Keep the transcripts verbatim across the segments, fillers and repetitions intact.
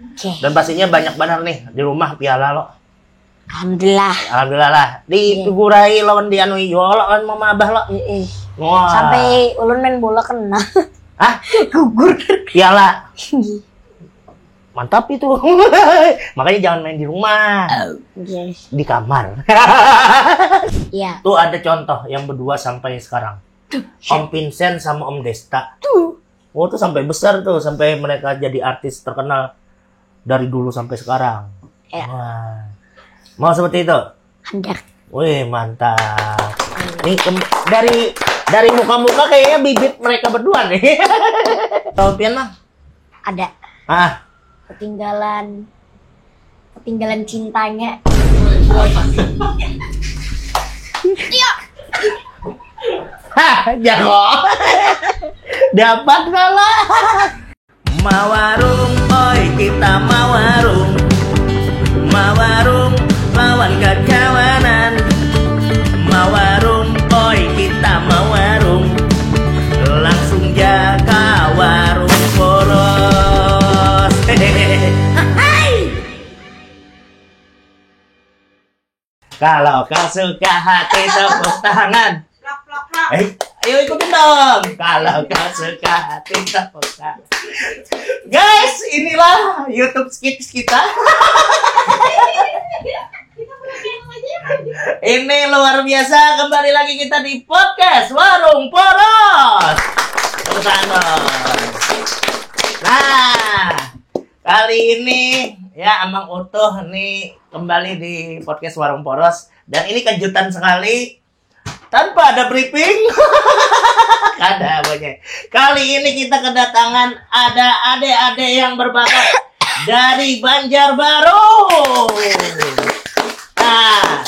Oke. Dan pastinya banyak banar nih di rumah piala lo. Alhamdulillah. Alhamdulillah lah. Iya. Digurai lawan dianui jua lo lawan mama abah lo. Heeh. Wah. Sampai ulun main bola kena. Hah? Gugur. Piala. Iya. Mantap itu. Makanya jangan main di rumah. Oh, yes. Di kamar. Iya. Tuh ada contoh yang berdua sampai sekarang. Om Vincent sama Om Desta. Tuh. Oh, tuh sampai besar tuh, sampai mereka jadi artis terkenal dari dulu sampai sekarang. Ya. Wah. Mau seperti itu? Ada. Wih, mantap. Nih, kem- dari dari muka-muka kayaknya bibit mereka berdua nih. Kalau pian mah? Ada. Ah. Ketinggalan, ketinggalan cintanya. Iya. Hah, jago. Dapat kalah. Mawarung, oi, kita mawarung. Mawarung lawan kakawanan. Mawarung, oi, kita mawarung. Langsung ja ka warung poros. Hehehe. Kalau kau suka hati tepuk tangan. Plak, plak, plak. Eh, ayo ikutin dong. Kalau kau suka hati tepuk tangan. Guys, inilah YouTube Skits kita. Ini luar biasa, kembali lagi kita di podcast Warung Poros. Tepuk tangan dong. Nah, kali ini ya Amang Utuh nih kembali di podcast Warung Poros. Dan ini kejutan sekali, tanpa ada briefing. Ada apanya. Kali ini kita kedatangan ada adik-adik yang berbakat dari Banjarbaru. Nah,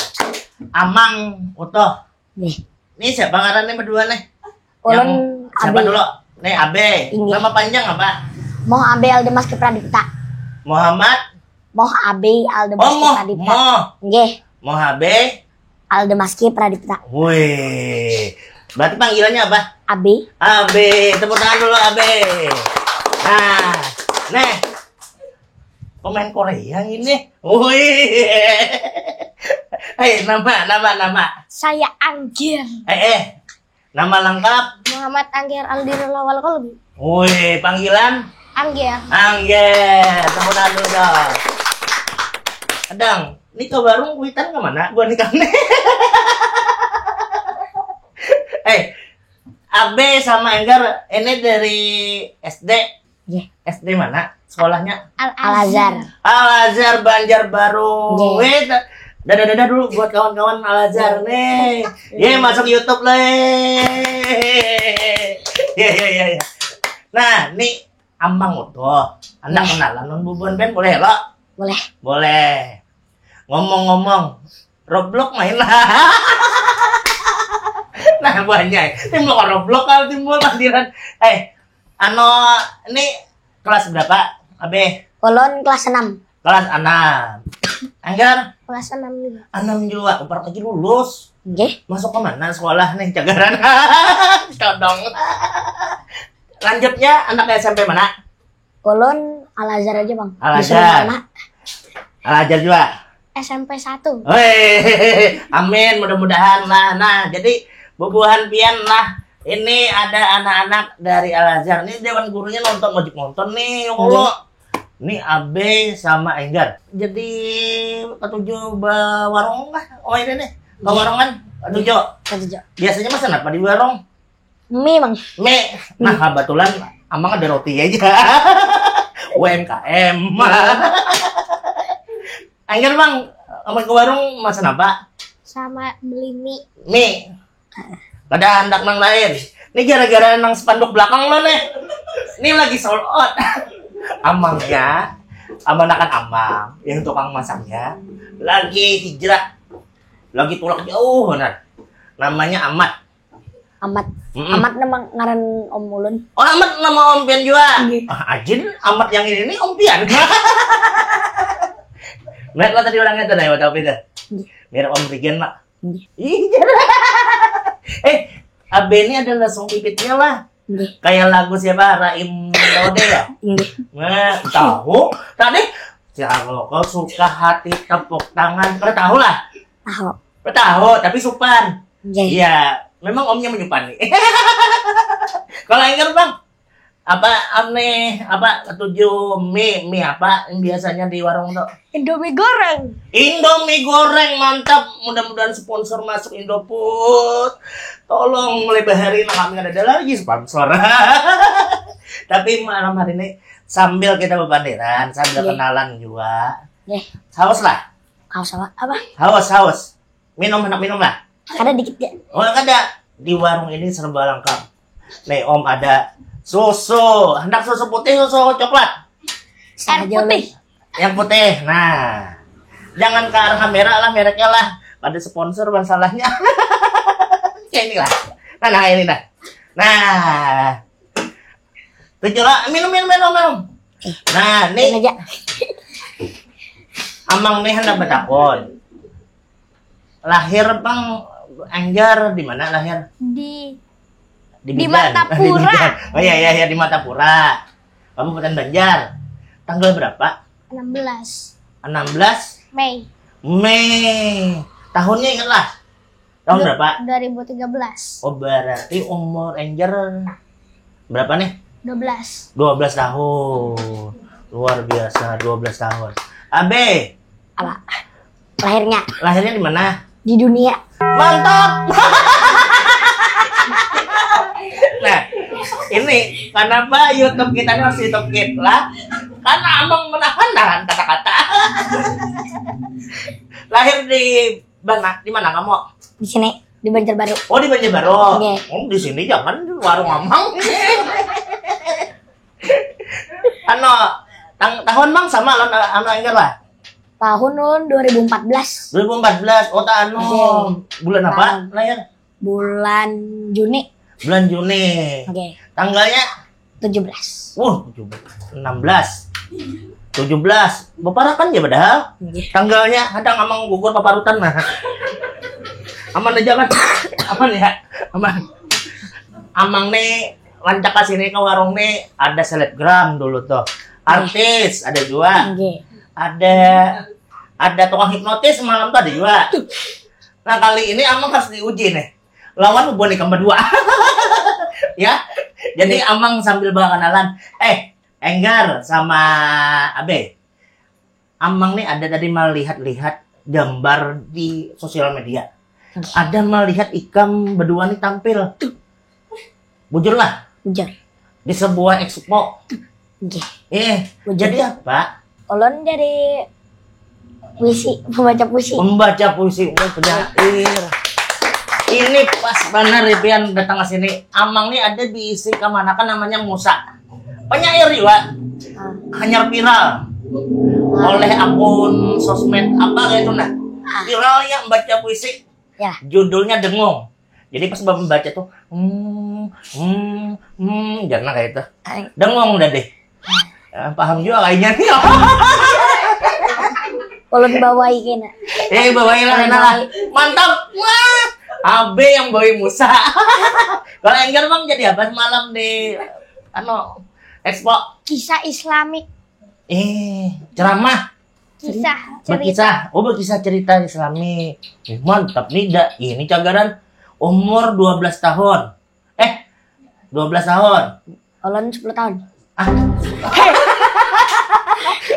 Amang Utuh. Nih. Ini siapa ngarannya berdua nih? Ulun siapa Abe. Dulu? Nih Abe. Inggih. Nama panjang apa? Moh Abe Aldemaski Pradipta. Muhammad? Moh Abe Aldemaski Pradipta. Oh, Moh. Nggih. Moh Abe Aldemaski Pradipta. Wih. Berarti panggilannya apa? Abe. Abe, tepuk tangan dulu Abe. Nah, nih. Pemain Korea ini. Wih. Hei, nama, nama, nama. Saya Anggir. Eh, eh. Nama lengkap? Muhammad Anggir Aldirul Awal Kolbi. Wih, panggilan? Anggir. Anggir. Tepuk tangan dulu dong. Kadang, ini ke warung kuitan kemana? Buat nikah nih. Eh, Abe sama Enggar ini dari S D. Iya. S D mana sekolahnya? Al Azhar. Al Azhar Banjarbaru. Iya. Weh, da- dadah-dadah dulu buat kawan-kawan Al Azhar nih. Iya, masuk YouTube leh. Iya, iya, iya, iya. Nah, nih Amang Utuh. Anda kenalan non bubuhan band boleh lo? Boleh. Boleh. Ngomong-ngomong, Roblox main lah. Nah, banyak. Timbul Roblox kalau timbul pandiran. Eh, ano, ini kelas berapa? Abe? Ulun kelas enam. Kelas enam. Anggar? Kelas enam juga. Enam juga. Umpat lagi lulus. Nggih. Masuk ke mana sekolah nih, cagaran? Codong. Lanjutnya anak S M P mana? Ulun Al Azhar aja, Bang. Al Azhar. Al Azhar juga. S M P satu. Weh, amin, mudah-mudahan lah. Nah, jadi bubuhan pian lah. Ini ada anak-anak dari Al Azhar. Ini dewan gurunya nonton, wajib nonton nih, ya Allah. Ini Abe sama Enggar. Jadi ketujuh ba warung lah. Oh, ini nih. Ke warungan ketujuh. Ketujuh. Biasanya pesan apa di warung? Mie, Mang. Mie. Nah, kebetulan Amang ada roti aja. U M K M. Angger, Mang, Amang ke warung mesen apa? Sama beli mie. Mie. Kada handak nang lain. Ini gara-gara nang spanduk belakang lo nih. Ini lagi sold out. Amangnya, amanakan Amang yang tukang masaknya lagi hijrah. Lagi tulak jauh benar. Namanya Amat. Amat. Mm-mm. Amat nama ngaran om ulun. Oh, Amat nama om pian jua. Iya. Ah, ajin, Amat yang ini nih om pian. Lihat lah tadi orangnya tuh, nah, tapi dah. Iya. Mirip om Rigen lah. Iya. Iya. Eh, Abe ini adalah song pipitnya lah. Nggih. Kayak lagu siapa, Raim Lode ya? Nggih. Nah, tahu tadi, kalau kau suka hati tepuk tangan, pada tahu lah. Tahu. Pada tahu, tapi supan. Nggih. Iya, memang omnya menyupan nih. Kalau Enggar, Bang, apa, aneh apa, ketujuh mie mie apa yang biasanya di warung tuh? Indomie goreng. Indomie goreng, mantap. Mudah-mudahan sponsor masuk, Indofood. Tolong, mulai bahari nah kami kada ada lagi sponsor. Tapi malam hari ini sambil kita bepandiran, sambil Iya. Kenalan juga. Nggih. Haus lah. Kau sama apa? Haus, haus. Minum, hendak minum lah. Kada dikit ya. Oh, kada. Di warung ini serba lengkap. Nih, Om, ada susu. Hendak susu putih, susu coklat? Air putih. Yang putih. Nah, jangan ke arah kamera lah, mereknya lah. Ada sponsor, bukan salahnya. Kayak inilah. Nah, nah, ini dah. Nah, tujuh lah. Minum, minum, minum, minum. Nah, Ini nih, aja. Amang nih hendak bertakon. Lahir, Bang Enggar, di mana lahir? Di Di Di Bidan. Martapura. Di Bidan. Oh iya, iya, iya, di Martapura, Kabupaten Banjar. Tanggal berapa? enam belas Enam belas Mei Mei. Tahunnya ingatlah. Tahun Du- berapa? dua ribu tiga belas. Oh, berarti umur Enggar berapa nih? dua belas. Dua belas tahun. Luar biasa, dua belas tahun. Abe, Apa? Lahirnya lahirnya di mana? Di dunia. Mantap. Nah, ini kenapa YouTube kita ini harus YouTube Kid lah? Karena Amang menahan-nahan kata-kata. Lahir di mana? Di mana kamu? Di sini, di Banjarbaru. Oh, di Banjarbaru. Oke. Oh, di sini jangan, di warung Amang. Anu, tang tahun, Bang, sama lawan anu Enggar lah. Tahun ulun dua ribu empat belas. Dua ribu empat belas. Oh, tak anu. Oke. Bulan apa Tahun. Lahir? Bulan Juni. Bulan Juni. Oke. Tanggalnya? Tujuh belas. Wah, tujuh belas. Enam belas. Tujuh belas. Baparakan ya padahal. Nggih. Tanggalnya kadang Amang gugur paparutan nah. Aman aja kan? Aman ya? Aman. Amang nih rancak ke sini, ke warung nih, ada selebgram dulu tuh. Artis ada juga. Nggih. Ada ada tukang hipnotis malam tuh ada juga. Nah, kali ini Amang harus diuji nih. Lawan bubuhan ikam berdua. Ya. Jadi Amang sambil bawa kenalan. Eh, Enggar sama Abe. Amang nih ada tadi melihat-lihat gambar di sosial media. Ada melihat ikam berdua nih tampil. Bujurlah, Bujur. Di sebuah expo. Nggih. Eh, Bujur. Jadi apa? Ulun jadi puisi, pembaca puisi. Membaca puisi, oh, penyair. Ini pas banar ya, pian datang ke sini. Amang nih ada diisi kemanakan namanya Musa. Penyair juga. Ah, Hanyar viral oleh akun sosmed apa kayak itu nah. Viralnya membaca puisi. Ya. Judulnya Dengung. Jadi pas membaca tuh, hmm, hmm, hmm, jangan kayak itu. Ay, Dengung dah deh. Eh, paham juga kayaknya nih. ulun bawai kena. Eh, bawain lah, nah lah. Mantap. Wah, Abe yang bawain Musa. Kalau Enggar, Bang, jadi apa semalam di anu expo? Kisah Islamik. Eh, ceramah. Kisah cerita. Berkisah. Oh, berkisah cerita Islami. Eh, mantap nih, dah. Ini cagaran umur dua belas tahun. Eh, dua belas tahun. Ulun sepuluh tahun. Ah.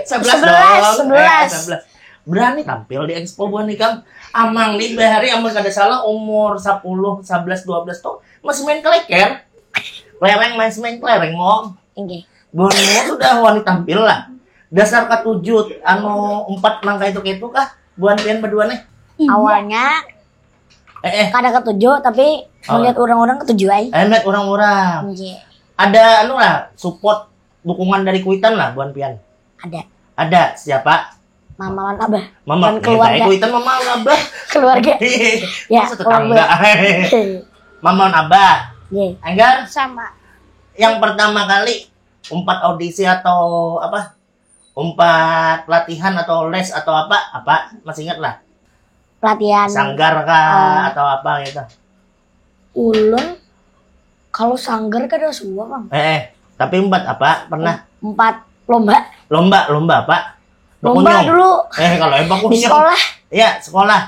Sebelas Sebelas, dong. sebelas. Eh, sebelas. Berani tampil di expo buhan ikam. Amang nih bahari amun kada salah umur sepuluh, sebelas, dua belas tuh masih main keleker. Kelereng, main main kelereng, Ngom. Nggih. Buhan sudah wani tampil lah. Dasar katuju anu empat nang kaitu-kaitu kah? Buhan pian berdua nih. Awalnya Eh, eh. Kada katuju tapi Oh. Melihat orang-orang katuju ai. Eh, melihat orang-orang. Nggih. Ada anu lah, support, dukungan dari kuitan lah buhan pian. Ada. Ada siapa? Mama lawan abah. Mama. Dan keluarga. Eh, kuitan mama lawan abah. Keluarga. Ya, Masa tetangga. keluarga. Mama lawan abah. Nggih. Enggar, Sama. Yang pertama kali umpat audisi atau apa? Umpat latihan atau les atau apa? Apa? Masih ingat lah? Pelatihan. Sanggar kah Ah. atau apa gitu? Ulun Kalau sanggar kada suah, Bang. Eh, eh, tapi empat apa pernah? Empat lomba. Lomba, lomba apa? Lomba dulu. Eh, kalau empat kunyong. Sekolah. Iya, sekolah.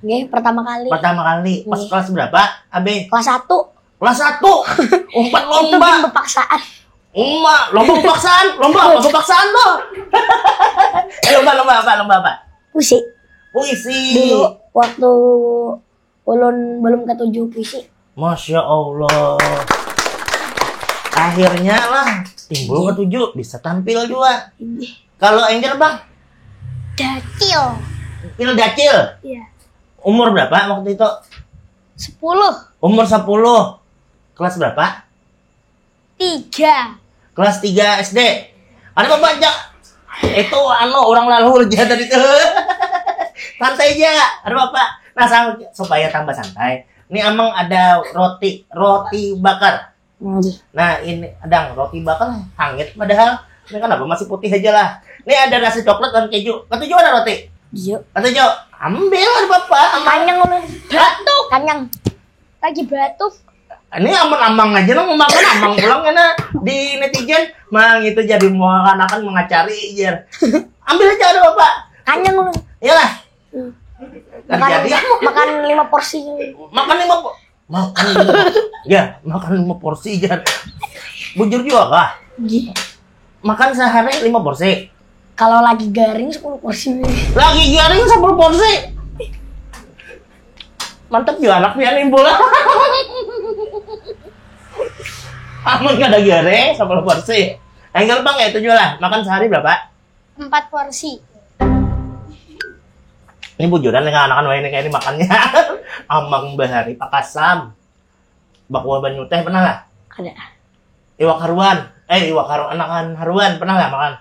Nggih, pertama kali. Pertama kali. Pas kelas berapa, Abe? Kelas satu. Kelas satu. Empat lomba. Itu paksaan. Uma, lomba paksaan, lomba apa paksaan tuh? Eh, lomba lomba apa? Lomba apa? Puisi. Puisi. Dulu waktu ulun belum ketujuh puisi. Masya Allah. Akhirnya lah timbul ketujuh bisa tampil juga. Kalau Angel bang? Dacil. Pil dacil. Iya. Umur berapa waktu itu? Sepuluh. Umur sepuluh. Kelas berapa? Tiga. Kelas tiga S D. Ada apa aja? Itu anu orang lalu aja tadi tuh. Santai aja. Ada apa? Nah, sang- supaya tambah santai. Ini Amang ada roti, roti bakar. Nggih. Nah, ini adang roti bakar hangit padahal. Ini kenapa masih putih aja lah. Ini ada rasa coklat dan keju. Kata Jo ada roti. Jo. Kata Jo, ambil ada apa? Amang. Kanyang ulun. Batuk. Kanyang. Lagi batuk. Ini aman amang aja lah mau makan amang pulang karena di netizen mang itu jadi mau akan mengacari aja. Ambil aja ada apa? Kanyang ulun. Iyalah. Hmm. Makan, makan lima porsi. Makan lima porsi. Makan lima porsi. Ya, makan lima porsi jar. Bujur juga kah? Iya. Makan sehari lima porsi. Kalau lagi garing sepuluh porsi. Lagi garing sepuluh porsi. Mantap juga anak pian imbul. Amun kada garing sepuluh porsi. Angel bang ya itu juga lah. Makan sehari berapa? Empat porsi. Ini bujuran nih anak-anak ini kayak ini makannya. Amang bahari pakasam. Bakuah banyu teh pernah lah? Kada. Iwak haruan. Eh, iwak haruan, anakan haruan pernah lah makan?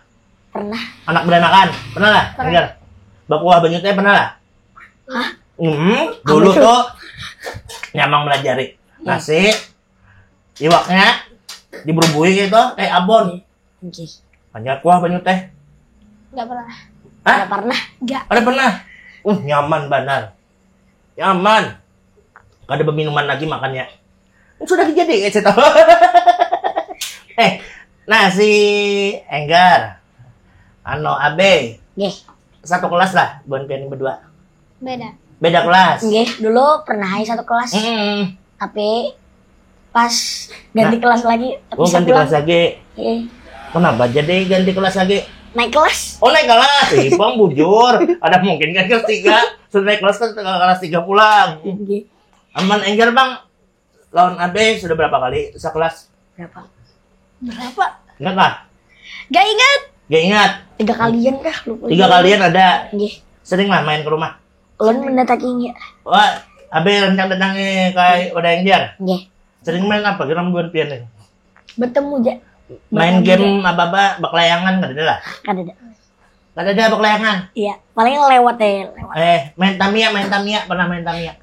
Pernah. Anak beranakan pernah lah? Pernah. Bakuah banyu teh pernah lah? Hah? Hmm, dulu tuh nyamang melajari. Iya. Nasi, iwaknya diberubui gitu, kayak abon. Oke. Banyak kuah banyu teh? Enggak pernah. Hah? Enggak pernah. Enggak. Ada pernah? Uh, nyaman banar. Nyaman. Kada beminuman lagi makannya. Sudah jadi kayak situ. Eh, nah si Enggar, ano Abe, Nggih. Satu kelas lah buan pian berdua. Beda. Beda kelas. Nggih, dulu pernah hai satu kelas. Hmm. Tapi pas ganti nah, kelas lagi, tapi oh, ganti kelas lagi. Iya. Kenapa jadi ganti kelas lagi? Naik kelas. Oh, naik kelas. Ih, bang bujur. Ada mungkin kan kelas tiga. Sudah naik kelas kan kelas tiga pulang. Iya. Aman enggak, Bang? Lawan Abe sudah berapa kali sekelas? Berapa? Berapa? Ingat lah. Gak ingat. Gak ingat. Tiga kalian kah? Lupa. Tiga kalian ada. Iya. Sering lah main ke rumah. Ulun mendatanginya. Wah, Abe rencang datangi kai udah yang dia. Nggih. Sering main apa kira buat pian nih? Bertemu aja. Main game apa-apa bakelayangan kada ada lah. Kada ada. Kada ada bakelayangan. Iya, paling lewat deh, lewat. Eh, main Tamia, main Tamia, pernah main Tamia?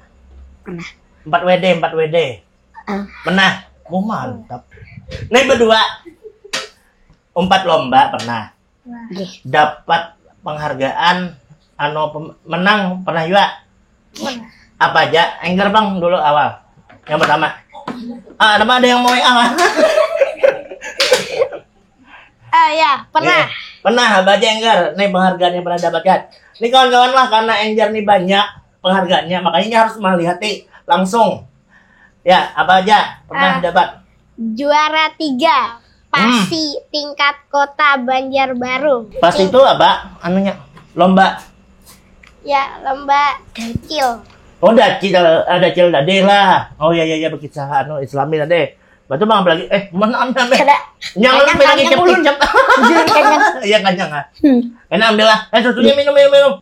Pernah. Empat W D, empat W D. Ah. Pernah. Oh, mantap. Nih berdua. Empat lomba pernah. Dapat penghargaan anu menang pernah juga. Apa aja? Enggar bang dulu awal. Yang pertama. Ah, ada ada yang mau ah. Ah ya, pernah. Nih, pernah apa aja Enggar? Nih penghargaan yang pernah dapatkan. Nih kawan-kawan lah karena Enggar nih banyak penghargaannya, makanya harus melihat nih langsung. Ya, apa aja pernah uh, dapat? Juara tiga. Pasti hmm. Tingkat kota Banjarbaru. Pasti itu apa? Anunya lomba. Ya, lomba dacil. Oh, dacil, ada ah, dacil tadi lah. Oh ya ya ya begitu anu Islami tadi. Batu bang lagi eh mana ambil ambil. Jangan sampai lagi kecap kecap. Iya kan jangan. Hmm. Enak ambil lah. Eh susunya minum minum minum.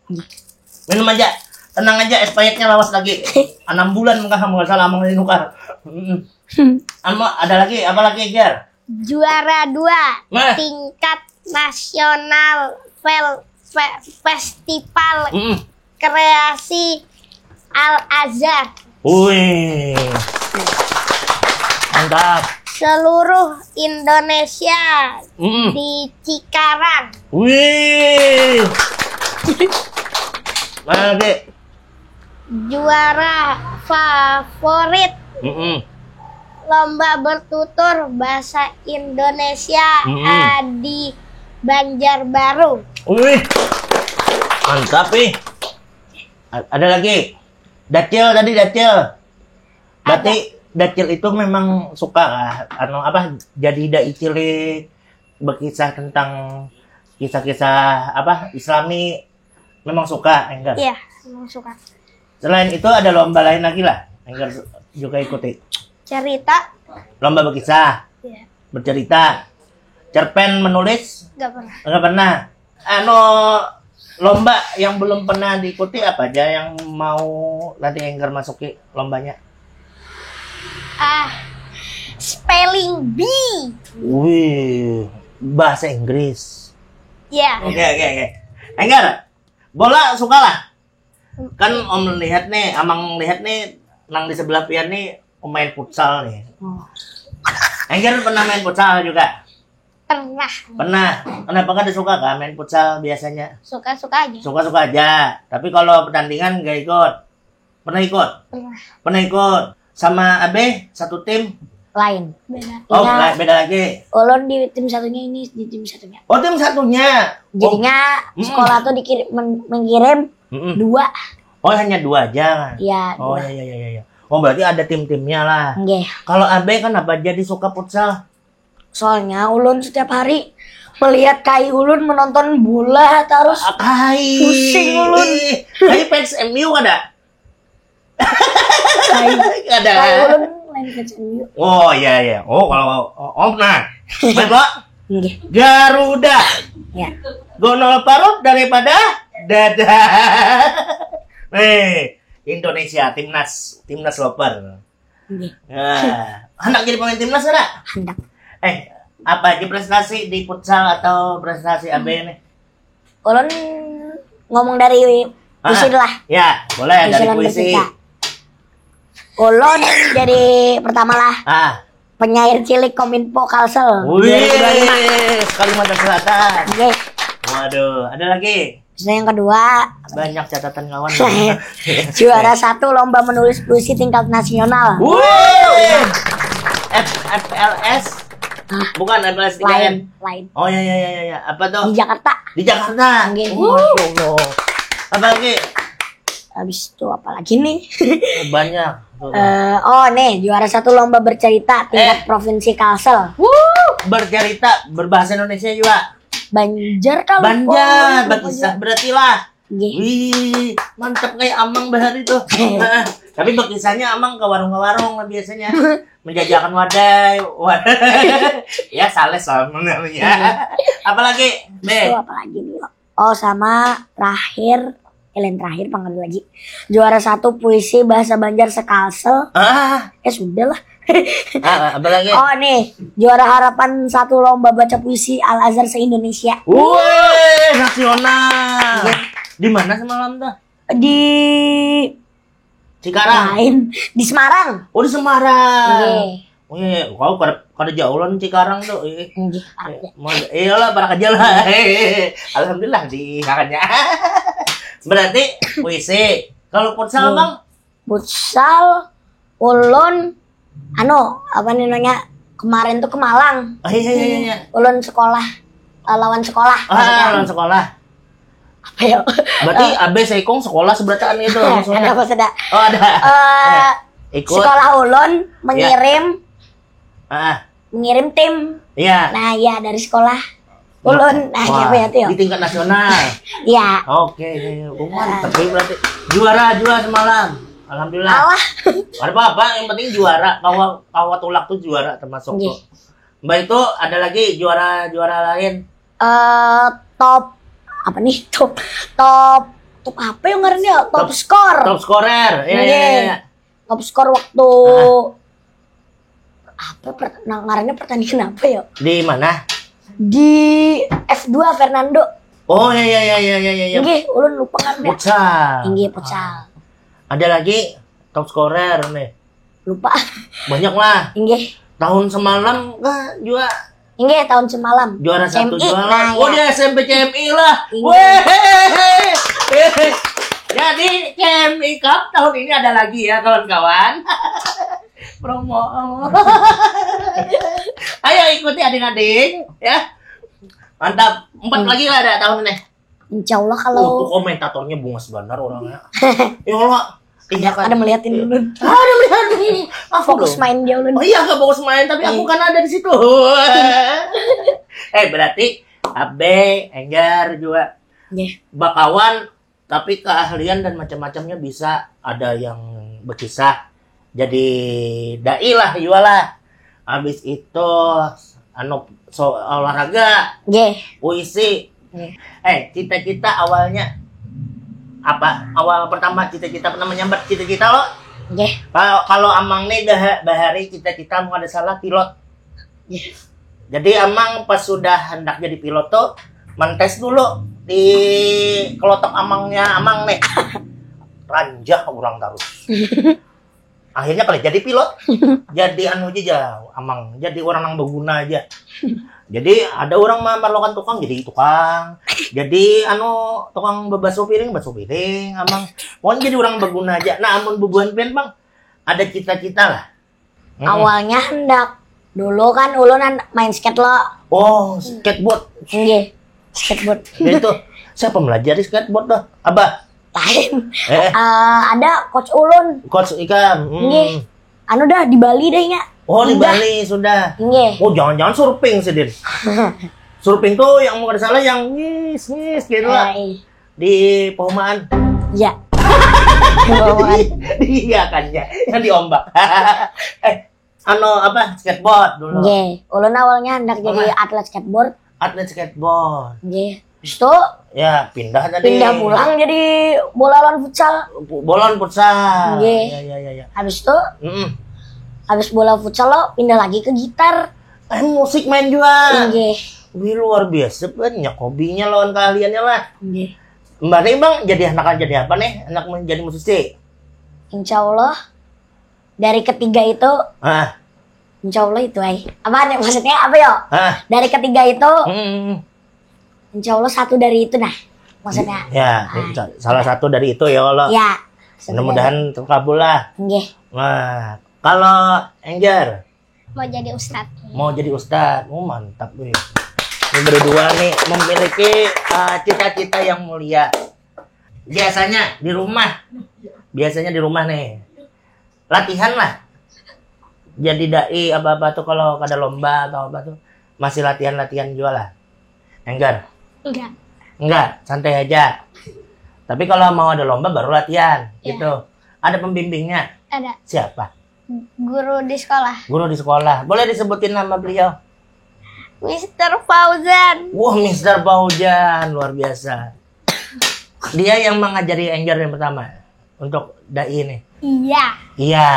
Minum aja. Tenang aja es pahitnya lawas lagi. Enam bulan mengah kamu salah mau nukar. Hmm. Ama ada lagi apa lagi Ger? Juara dua nah. Tingkat nasional fel, fe, festival mm. Kreasi Al Azhar. Wih. Mantap. Seluruh Indonesia mm. Di Cikarang. Wih. Mana, Dek? Juara favorit mm -mm. Lomba bertutur bahasa Indonesia Mm-mm. ah, di Banjarbaru. Wih, mantap nih. A- Ada lagi. Dacil tadi, Dacil. Berarti Dacil itu memang suka lah, anu apa, jadi dai cilik, berkisah tentang kisah-kisah apa, Islami, memang suka, Enggar? Iya, memang suka. Selain itu ada lomba lain lagi lah, Enggar juga ikuti. Cerita. Lomba berkisah. Iya. Bercerita. Cerpen menulis? Gak pernah. Gak pernah. Anu, lomba yang belum pernah diikuti apa aja yang mau nanti Enggar masuki lombanya? Ah, spelling bee. Wih, bahasa Inggris. Ya. Oke, oke, oke. Enggar, bola suka lah. Kan Om lihat nih, Amang lihat nih, nang di sebelah pian nih pemain futsal nih. Oh. Enggar pernah main futsal juga? Pernah. Pernah. Kenapa kada suka kah main futsal biasanya? Suka-suka aja. Suka-suka aja. Tapi kalau pertandingan gak ikut. Pernah ikut? Pernah. Pernah ikut. Sama Abe satu tim? Lain. Beda. Oh, Iya. la- beda lagi. Ulun di tim satunya, ini di tim satunya. Oh, tim satunya. Jadinya Oh. sekolah tuh dikirim men- mengirim Mm-mm. dua. Oh, hanya dua aja. Iya, Oh, dua. Ya, ya, ya, ya. Oh, berarti ada tim-timnya lah. Nggih. Kalau Abe kenapa jadi suka futsal? Soalnya ulun setiap hari melihat kai ulun menonton bola terus. Ah, kai. Pusing ulun. Ih, kai fans M U kada? Kai. Kada. Kai ulun lain fans M U. Oh iya iya. Oh kalau oh, oh nah. Baik, Pak. Nggih. Garuda. Ya. Gonol parut daripada dada. Nih, Indonesia timnas, timnas loper. Nggih. Nah, hendak jadi pemain timnas kada? Hendak. Eh, apa aja prestasi di futsal atau prestasi A B ini? Ulun ngomong dari puisi Ah, lah. Ya, boleh Puisi dari lan puisi. bercerita. Ulun jadi pertama lah. Ah, Penyair cilik Kominfo Kalsel. Wih, Kalimantan Selatan. Oke. Waduh, ada lagi. Terus yang kedua, banyak catatan kawan. Juara satu lomba menulis puisi tingkat nasional. Wih, F F L S. Ah, bukan F L S tiga M. Lain, lain. Oh ya ya ya ya. Apa tuh? Di Jakarta. Di Jakarta. Oke. Wow. Apa lagi? Habis itu apa lagi nih? Banyak. Uh, oh nih, juara satu lomba bercerita tingkat eh. provinsi Kalsel. Wuh, bercerita berbahasa Indonesia juga. Banjar kalau Banjar, berkisah berarti lah. Gih. Wih, mantap kayak amang bahari tuh. Tapi berkisahnya amang ke warung-warung lah biasanya. Menjajakan wadai. ya, sales lah namanya. Apalagi, Be? Itu apalagi nih, Oh sama terakhir, eh, lain terakhir panggil lagi. Juara satu puisi bahasa Banjar sekalsel. Ah. Eh sudah lah. Ah, apa lagi? Oh nih, juara harapan satu lomba baca puisi Al Azhar se Indonesia. Woi, nasional. Iya. Di mana semalam tuh? Di Cikarang. Lain. Di Semarang. Oh, di Semarang. Nggih. Oh iya, iya. Kau kada, kada jauh lah Cikarang tuh. Iya. Nggih, iya, iya lah, parak aja lah. Alhamdulillah di makanya. Berarti puisi. Kalau futsal, Bang? Futsal, ulun, anu, apa nih namanya? Kemarin tuh ke Malang. Oh, iya, iya, iya. Ulun sekolah, eh, lawan sekolah. Ah, lawan sekolah. Apa ya? Berarti uh, abe seikung sekolah seberataan gitu maksudnya. Ada apa sudah? Oh, ada. Uh, eh, ikut. Sekolah ulun mengirim ya. Ah. Mengirim tim. Iya. Nah, ya dari sekolah ulun nah, wah, apa ya tuh? Di tingkat nasional. Iya. Oke, okay. Mantap uh, berarti. Juara juara semalam. Alhamdulillah. Alah. Ada apa-apa, yang penting juara. Kawa kawa tulak tuh juara termasuk. Iya. Tuh. Mbak itu ada lagi juara-juara lain. Eh uh, top apa nih top top top apa yang ngarannya top, top skor. Top skorer. Ya, ya, ya, ya. Top skor waktu ah. Apa per, nah, ngarannya pertandingan apa ya? Di mana? Di F dua Fernando. Oh ya ya ya ya ya ya. Nggih, ulun lupa kan. Futsal. Nggih, futsal. Ada lagi top skorer nih. Lupa. Banyak lah. Inggih. Tahun semalam kah juga? Inggih, tahun semalam. Juara satu C M I, juara. Nah, oh, ya. Di S M P C M I lah. Inggih. Weh. Jadi C M I Cup tahun ini ada lagi ya, kawan-kawan. Promo. Ayo ikuti ading-ading ya. Mantap. Empat hmm. lagi lah ada tahun ini. Insya Allah kalau uh, komentatornya bungas benar orangnya. Ya Allah. Iya kan? Ada melihatin dulu. Ah, ada melihatin. Aku fokus main dia ulun. Oh iya, gak fokus main tapi aku kan ada di situ. Eh berarti Abe, Enggar juga. Yeah. Bakawan tapi keahlian dan macam-macamnya bisa, ada yang berkisah jadi dai lah juga lah, habis itu anu so, olahraga, yeah. puisi, yeah. eh cita-cita awalnya apa, awal pertama cita-cita pernah menyambat cita-cita lo, yeah. kalau kalau amang nih dah bahari cita-cita mau ada salah pilot, yeah. Jadi amang pas sudah hendak jadi pilot tuh mentes dulu di kelotok amangnya amang nih. Ranjah orang terus. Akhirnya kali jadi pilot. Jadi anu aja amang, jadi orang yang berguna aja. Jadi ada orang memerlukan tukang jadi tukang. Jadi anu tukang bebaso piring, baso piring amang. Pokoknya jadi orang berguna aja. Nah, amun bubuhan pian bang ada cita-cita lah. Hmm. Awalnya hendak dulu kan ulun main skate lo. Oh, skateboard. Iya, skateboard. Itu siapa melajari skateboard dah? Abah. Lain. Eh. Uh, ada coach ulun. Coach ikam. Hmm. Iya. Anu dah di Bali deh ya. Oh, di Bali sudah. Iya. Oh, jangan-jangan surfing sih, Din. Surfing tuh yang mau salah yang ngis ngis gitu lah. Eh, iya. Di perumahan. Iya. Iya kan ya, yang di ombak. Eh, anu apa skateboard dulu. Nggih, ulun awalnya hendak jadi atlet skateboard. Atlet skateboard. Nggih. Habis itu ya pindah tadi. Pindah pulang jadi bola lawan futsal. Bola lawan futsal. Nggih. Ya ya ya ya. Habis itu? Mm -mm. Habis bola futsal lo pindah lagi ke gitar. Eh musik main juga. Nggih. Wih luar biasa banyak hobinya lawan keahliannya lah. Nggih. Mbak Ning bang jadi anak jadi apa nih? Anak menjadi musisi? Insya Allah dari ketiga itu. Ah. Insya Allah itu ay. Apa nih maksudnya apa yo? Ah. Dari ketiga itu. Hmm. Insya Allah satu dari itu nah. Maksudnya. Ya, ah. Salah satu dari itu ya Allah. Ya. Mudah-mudahan terkabul lah. Nggih. Nah, kalau Enggar mau jadi ustad. Mau jadi ustad. Oh, mantap nih. Ini berdua nih memiliki uh, cita-cita yang mulia. Biasanya di rumah. Biasanya di rumah nih. Latihan lah. Jadi dai apa-apa tuh kalau ada lomba atau apa tuh masih latihan-latihan juga lah. Enggar? Enggak. Enggak, santai aja. Tapi kalau mau ada lomba baru latihan ya. Gitu. Ada pembimbingnya? Ada. Siapa? Guru di sekolah. Guru di sekolah. Boleh disebutin nama beliau? Mister Fauzan. Wah, Mister Fauzan luar biasa. Dia yang mengajari Enggar yang pertama untuk dai ini. Iya. Iya.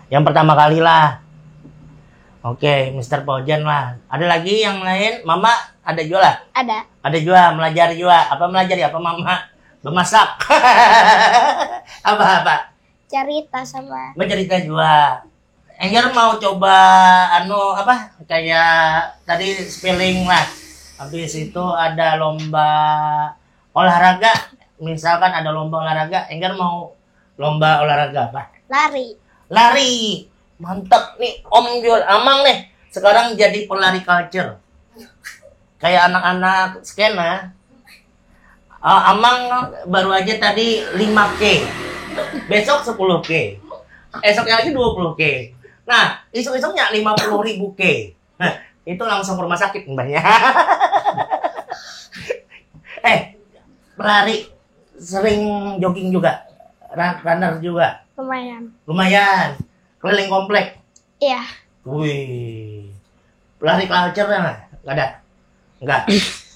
Yang pertama kali lah. Oke, Mister Fauzan lah. Ada lagi yang lain? Mama ada juga lah? Ada. Ada juga melajari juga. Apa melajari apa mama? Memasak. Apa apa? Cerita sama. Mencerita juga. Enggar mau coba anu apa? Kayak tadi spelling lah. Habis itu ada lomba olahraga. Misalkan ada lomba olahraga, Enggar mau lomba olahraga apa? Lari. Lari. Mantap nih Om Jul Amang nih. Sekarang jadi pelari culture. Kayak anak-anak skena. Uh, Amang baru aja tadi lima K. Besok sepuluh K. Esoknya lagi dua puluh K. Nah, isuk-isuknya lima puluh ribu K. Nah, itu langsung ke rumah sakit mbahnya. Eh, pelari sering jogging juga. Runner juga. Lumayan. Lumayan. Keliling komplek. Iya. Wih. Lari culture nah, enggak ada. Enggak.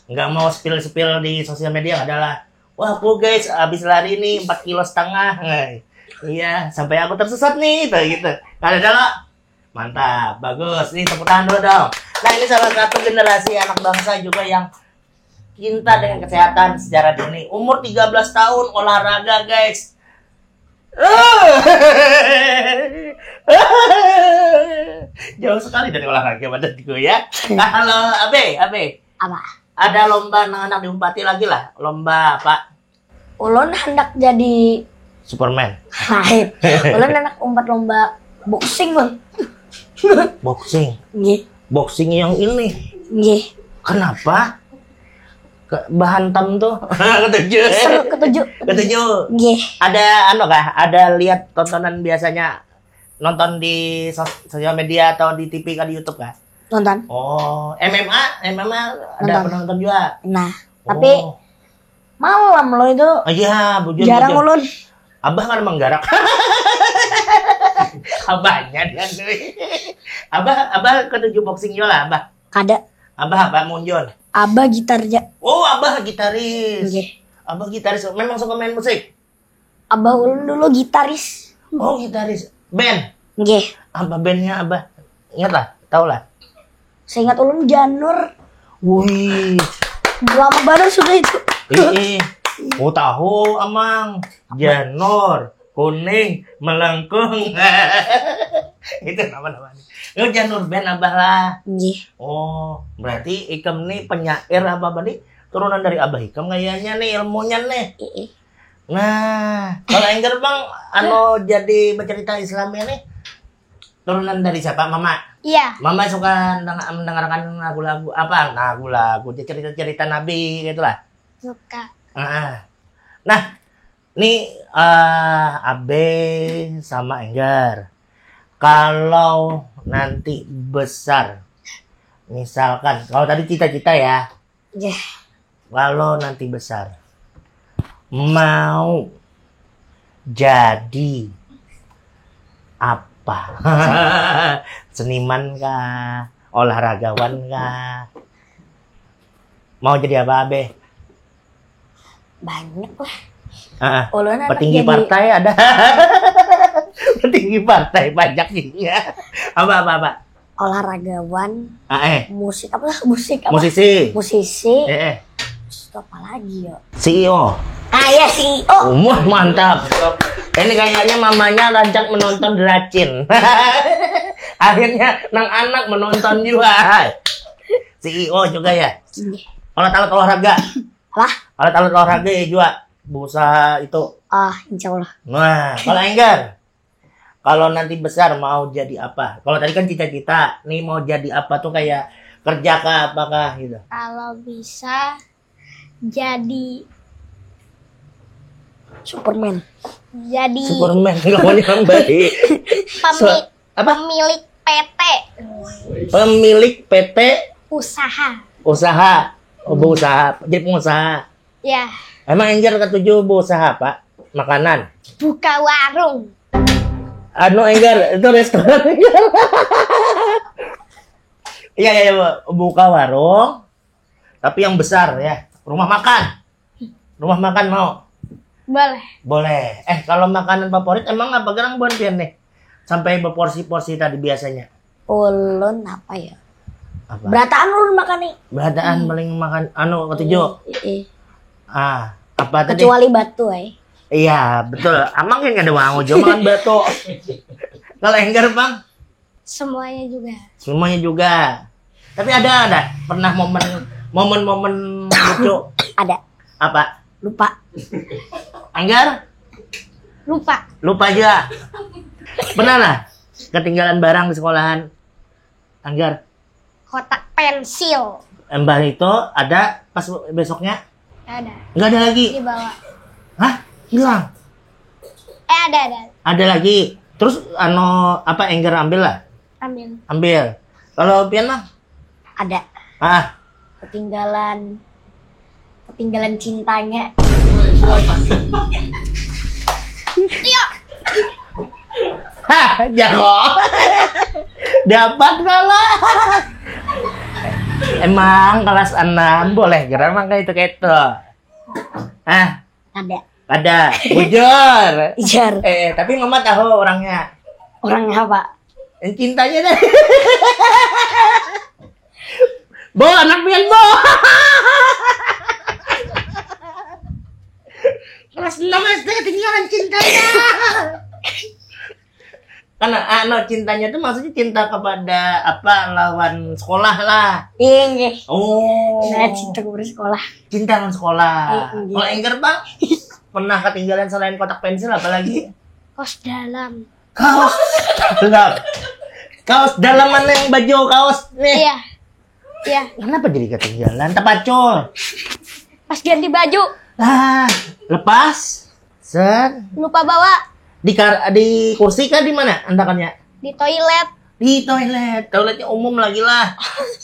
Enggak mau spill-spill di sosial media enggak ada lah. Wah, aku guys habis lari nih empat kilo setengah. Iya, sampai aku tersesat nih, gitu. Enggak ada loh. Mantap, bagus. Nih tepuk tangan dulu dong. Nah, ini salah satu generasi anak bangsa juga yang cinta dengan kesehatan secara dini. Umur tiga belas tahun olahraga, guys. Jauh sekali dari olahraga pada gue ya. Halo, Abe, Abe. Apa? Ada lomba anak-anak diumpati lagi lah. Lomba apa? Ulun hendak jadi Superman. Lain. Ulun hendak umpat lomba Boxing, Bang. Boxing. Nggih. Boxing yang ini. Nggih. Kenapa? Ke, bahantam tuh. Ketujuh. Seru ketujuh. Ketujuh. Nggih. Ada anu kah? Ada lihat tontonan biasanya nonton di sos- sosial media atau di T V kah, di YouTube kah? Nonton. Oh, M M A, M M A ada Nonton. Pernah nonton juga. Nah, tapi Oh. Malam lo itu. Oh, iya, bujur. Jarang Bujur. Ulun. Abah kan menggarak. Abahnya dia tuh. Abah, abah ketujuh boxing juga lah, abah. Kada. Abah apa munjul? Abah gitar ja. Oh, abah gitaris. Nggih. Abah gitaris. Memang suka main musik. Abah ulun dulu gitaris. Oh, gitaris. Band. Nggih. Apa bandnya abah? Ingat lah, tahu lah. Seingat ulun Janur. Wih. Lama banget sudah itu. Ih, oh tahu amang. Janur, kuning, melengkung. Itu nama-namanya. Yo, Janur Band abah lah. Nggih. Oh, berarti ikam nih penyair apa apa nih turunan dari abah ikam kayaknya nih ilmunya nih. Ih, Nah, kalau Enggar bang, anu jadi bercerita Islamnya nih turunan dari siapa, mama? Iya. Mama suka mendeng- mendengarkan lagu-lagu apa? Lagu-lagu, cerita-cerita Nabi gitulah. Suka. Heeh. Nah, nih eh Abe sama Enggar. Kalau nanti besar, misalkan, kalau tadi cita-cita ya, Nggih. Kalau nanti besar mau jadi apa? Seniman kah? Olahragawan kah? Mau jadi apa, Abe? Banyak lah. Ah, Ulun anak petinggi jadi partai ada. Petinggi partai banyak juga. Apa apa apa? Olahragawan, Ah, eh, musik apa lah? Musik apa? Musisi. Musisi. Eh, eh. Terus itu apa lagi ya? C E O. Ah ya C E O. Wah, mantap. Ini kayaknya mamanya rancak menonton Dracin. Akhirnya nang anak menonton juga. C E O juga ya. Nggih. Alat-alat olahraga. Lah, Alat-alat olahraga ya juga. Berusaha itu. ah insya Allah. Nah, kalau Enggar, kalau nanti besar mau jadi apa? Kalau tadi kan cita-cita, nih mau jadi apa tuh, kayak kerja kah, apakah gitu? Kalau bisa jadi Superman. jadi Superman, kamu yang baik. pemi- Apa? Pemilik P T Pemilik P T usaha. Usaha. Oh, berusaha, jadi pengusaha. Ya, Emang Enggar ketujuh berusaha apa? Makanan. Buka warung. Anu, Enggar, itu restoran. Iya, iya, iya, Bu. Buka warung, tapi yang besar ya. Rumah makan. Rumah makan mau? Boleh. Boleh. Eh, kalau makanan favorit emang apa gerang buan pian nih? Sampai berporsi-porsi tadi biasanya. Ulun apa ya? Apa? Berataan ulun makan nih. Berataan paling makan anu ketujuh. Ih, ih. Ah, apa tadi? Kecuali batu ay. Iya, betul. Amang kan kada mau juga makan batu. Kalau Enggar, Bang? Semuanya juga. Semuanya juga. Tapi ada ada pernah momen momen-momen lucu Ada. Apa? Lupa. Enggar? Lupa. Lupa juga. Pernah lah ketinggalan barang di sekolahan. Enggar. Kotak pensil. Embah itu ada pas besoknya Ada. Nggak ada lagi. Dibawa. Hah? Hilang. Eh, ada, ada. Ada lagi. Terus anu apa, Enggar ambil lah? Ambil. Ambil. Kalau pian mah? Ada. Ah, Ketinggalan. Ketinggalan cintanya. Iya. Hah, jago. Dapat kalah. Emang kelas enam boleh gerak emang kayak itu, kayak itu. Ah, Ada. Ada. Bujur. Ijar. Eh, tapi mama tahu orangnya. Orangnya apa? Yang cintanya deh. Bo, anak pian, Bo. Kelas enam S D ketinggalan cintanya. Karena anu, cintanya tuh maksudnya cinta kepada apa, lawan sekolah lah. Inggih. Oh. Nah, cinta guru sekolah. Cinta lawan sekolah. Eh, iya. Kalau Enggar, Bang, pernah ketinggalan selain kotak pensil apa lagi? Kos dalam. Kaos. Enggak. Kaos dalaman yang baju kaos nih. Iya. Iya. Kenapa jadi ketinggalan? Terpacul. Pas ganti baju, Ah, lepas. Set. Lupa bawa. Di kar di kursi kah, di mana andakannya? Di toilet. Di toilet. Toiletnya umum lagi lah.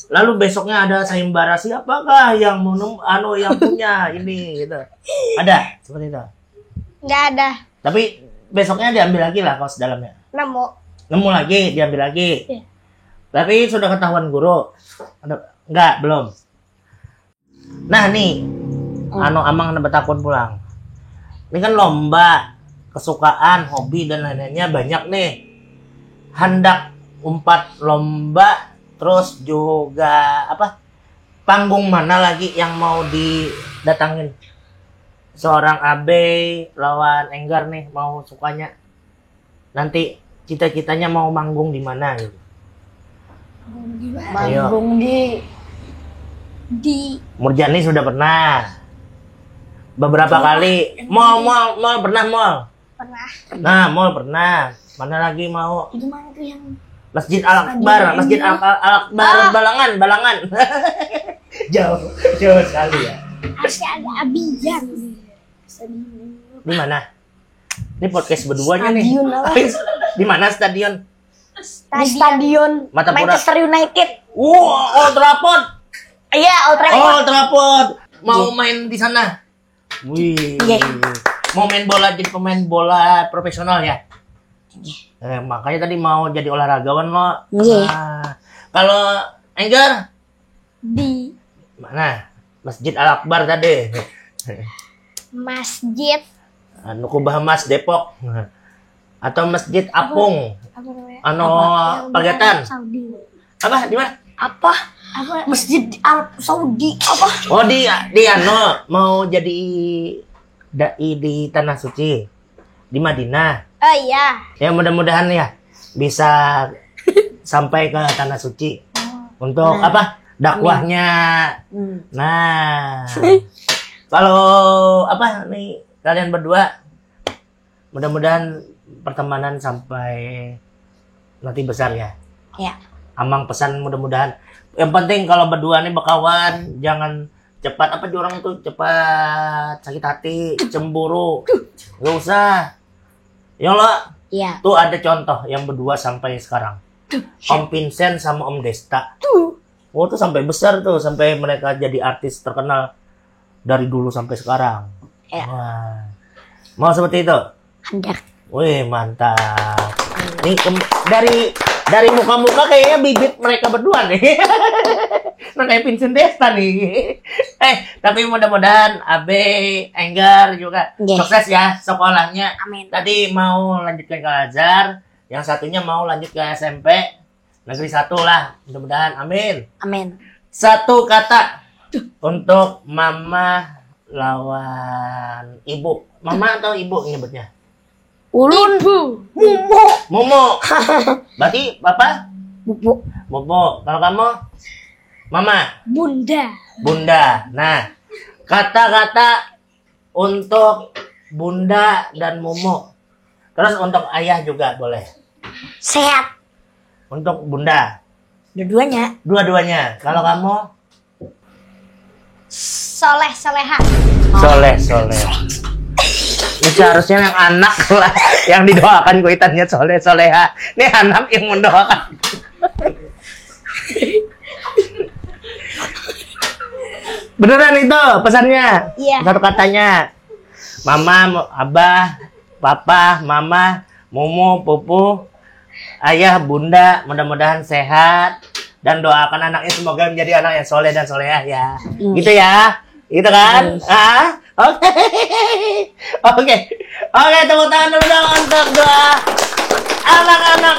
Lalu besoknya ada sayembara, siapakah yang mau nem- anu yang punya ini gitu. Ada seperti itu. Nggak ada. Tapi besoknya diambil lagi lah kaos dalamnya. Nemu. Nemu lagi, diambil lagi. Iya. Tapi sudah ketahuan guru. Ada enggak, belum. Nah, nih. Anu, amang ada betakun pulang. Ini kan lomba, kesukaan, hobi dan lain-lainnya banyak nih. Handak umpat lomba, terus juga apa? Panggung mana lagi yang mau didatangin? Seorang Abe lawan Enggar nih mau sukanya. Nanti cita-citanya mau manggung di mana gitu. Ayo. Manggung di Di Murjani sudah pernah. Beberapa kali. Mall, mall, mall pernah mall. Pernah. Nah, mall pernah. Mana lagi mau? Itu mana tuh yang Masjid Al Akbar, Masjid Al Al Akbar Balangan, Balangan. Jauh, jauh sekali ya. Masih ada Abijang. Di mana? Ini podcast berduanya nih. Stadion apa? Di mana stadion? Di stadion Matapura. Manchester United. Wow, Old Trafford. Iya, Old Trafford. Old Trafford. Mau main di sana. Wih. Iya. Mau main bola, jadi pemain bola profesional ya? Eh, makanya tadi mau jadi olahragawan lo. Iya. Nah, kalau Enggar Di mana? Masjid Al Akbar tadi. Masjid Anu Kubah Emas Depok. Atau Masjid Apung. Apa namanya? Anu Yang di Pagetan. Arab Saudi. Apa, di mana? Apa? Apa? Masjid di Arab Saudi apa? Oh, di di anu mau jadi dai di tanah suci, di Madinah. Oh iya. Ya, mudah-mudahan ya bisa sampai ke tanah suci untuk apa, dakwahnya. Hmm. Nah, kalau apa nih, kalian berdua, mudah-mudahan pertemanan sampai nanti besar ya. Ya. Amang pesan, mudah-mudahan. Yang penting kalau berdua nih berkawan, jangan cepat apa orang tuh, cepat sakit hati, cemburu. Gak usah. Ya lo, Iya. tuh ada contoh yang berdua sampai sekarang. Om Vincent sama Om Desta. Tuh. Oh, tuh sampai besar tuh, sampai mereka jadi artis terkenal dari dulu sampai sekarang. Ya. Wah. Mau seperti itu? Handak. Wih, mantap. Nih, kem- dari dari muka-muka kayaknya bibit mereka berdua nih. Nah, kayak Vincent Desta nih. Eh, tapi mudah-mudahan Abe, Enggar juga Nggih. Sukses ya sekolahnya. Amin. Tadi mau lanjut ke Al Azhar, yang satunya mau lanjut ke S M P negeri satu lah. Mudah-mudahan, amin. Amin. Satu kata untuk mama lawan ibu. Mama atau ibu nyebutnya? Ulun. Ibu. Mumu. Berarti bapak? Bubu. Bobo. Kalau kamu? Mama. Bunda. Bunda. Nah, kata-kata untuk bunda dan mumu. Terus untuk ayah juga boleh. Sehat. Untuk bunda, Dua-duanya. dua-duanya. Kalau kamu? Soleh soleha. Soleh, soleh. Ini seharusnya yang anak lah yang didoakan, kuitannya soleh soleha. Ini anak yang mendoakan. Beneran itu pesannya? Iya. Satu katanya. Mama, mo- abah, papa, mama, mumu, pupu, ayah, bunda, mudah-mudahan sehat dan doakan anaknya semoga menjadi anak yang soleh dan solehah ya. Gitu ya. Gitu kan? Ah, oke. Oke. Oke, tepuk tangan dulu dong untuk doa anak-anak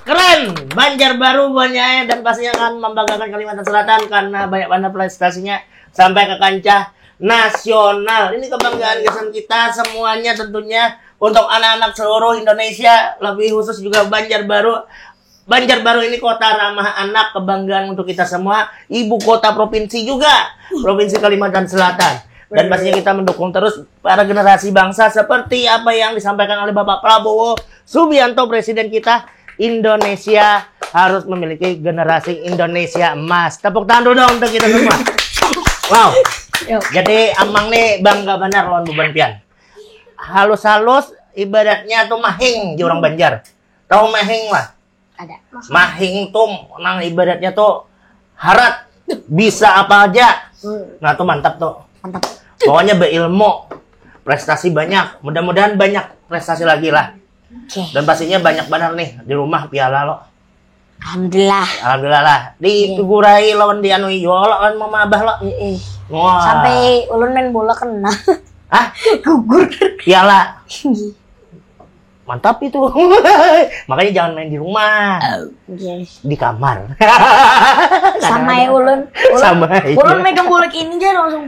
keren Banjarbaru buahnya, dan pastinya akan membanggakan Kalimantan Selatan karena banyak banget prestasinya sampai ke kancah nasional. Ini kebanggaan gasan kita semuanya tentunya, untuk anak-anak seluruh Indonesia, lebih khusus juga Banjarbaru. Banjarbaru ini kota ramah anak, kebanggaan untuk kita semua, ibu kota provinsi juga, Provinsi Kalimantan Selatan. Dan pastinya kita mendukung terus para generasi bangsa seperti apa yang disampaikan oleh Bapak Prabowo Subianto, presiden kita, Indonesia harus memiliki generasi Indonesia emas. Tepuk tangan dulu dong untuk kita semua. Wow. Yo. Jadi Amang nih bangga benar lawan buban pian. Halus-halus ibaratnya tuh mahing di orang Banjar. Tahu mahing lah? Ada. Mahing tuh nang ibaratnya tuh harat, bisa apa aja. Hmm. Nah, tuh mantap tuh. Mantap. Pokoknya berilmu, prestasi banyak. Mudah-mudahan banyak prestasi lagi lah. Oke. Dan pastinya banyak banget nih di rumah piala lo. Alhamdulillah. Alhamdulillah lah. Digurai lawan di anu yo lo kan mama abah lo. Heeh. Wah. Sampai ulun main bola kena. Hah? Gugur. Piala. Mantap itu. Makanya jangan main di rumah. Yes. Di kamar. Sama ya ulun. Ulun, sama aja. Ulun megang bola ini aja langsung.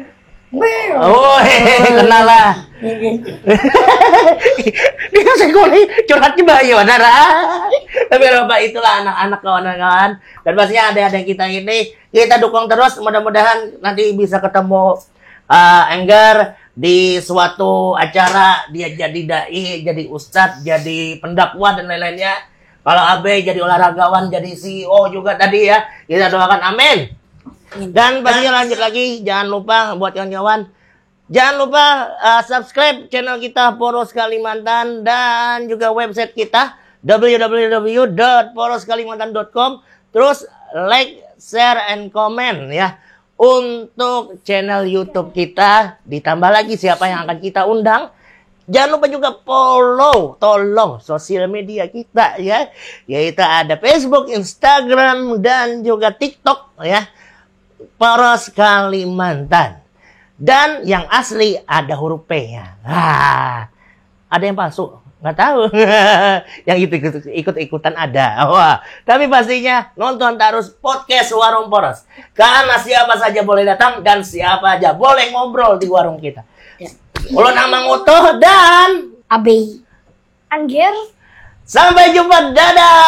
Oh, hehehe, kenal lah. Iya, iya. Dia sekolah curhat di Bayu, ada lah. Tapi apa itulah anak-anak, kawan-kawan. Dan pastinya ada-ada kita ini, kita dukung terus. Mudah-mudahan nanti bisa ketemu uh, Enggar di suatu acara, dia jadi dai, jadi ustadz, jadi pendakwah dan lain-lainnya. Kalau Abe jadi olahragawan, jadi C E O juga tadi ya. Kita doakan, amin. Dan pastinya lanjut lagi, jangan lupa buat kawan-kawan, jangan lupa uh, subscribe channel kita Poros Kalimantan dan juga website kita w w w dot poros kalimantan dot com. Terus like, share, and comment ya untuk channel YouTube kita. Ditambah lagi siapa yang akan kita undang. Jangan lupa juga follow, tolong, sosial media kita ya, yaitu ada Facebook, Instagram, dan juga TikTok ya. Poros Kalimantan. Dan yang asli ada huruf P-nya. Ah, ada yang palsu, nggak tahu. Yang itu ikut-ikutan ada. Wah, tapi pastinya nonton terus podcast Warung Poros. Karena siapa saja boleh datang dan siapa aja boleh ngobrol di warung kita. Ya. Ulun Amang Utuh dan Abe. Angger. Sampai jumpa, dadah.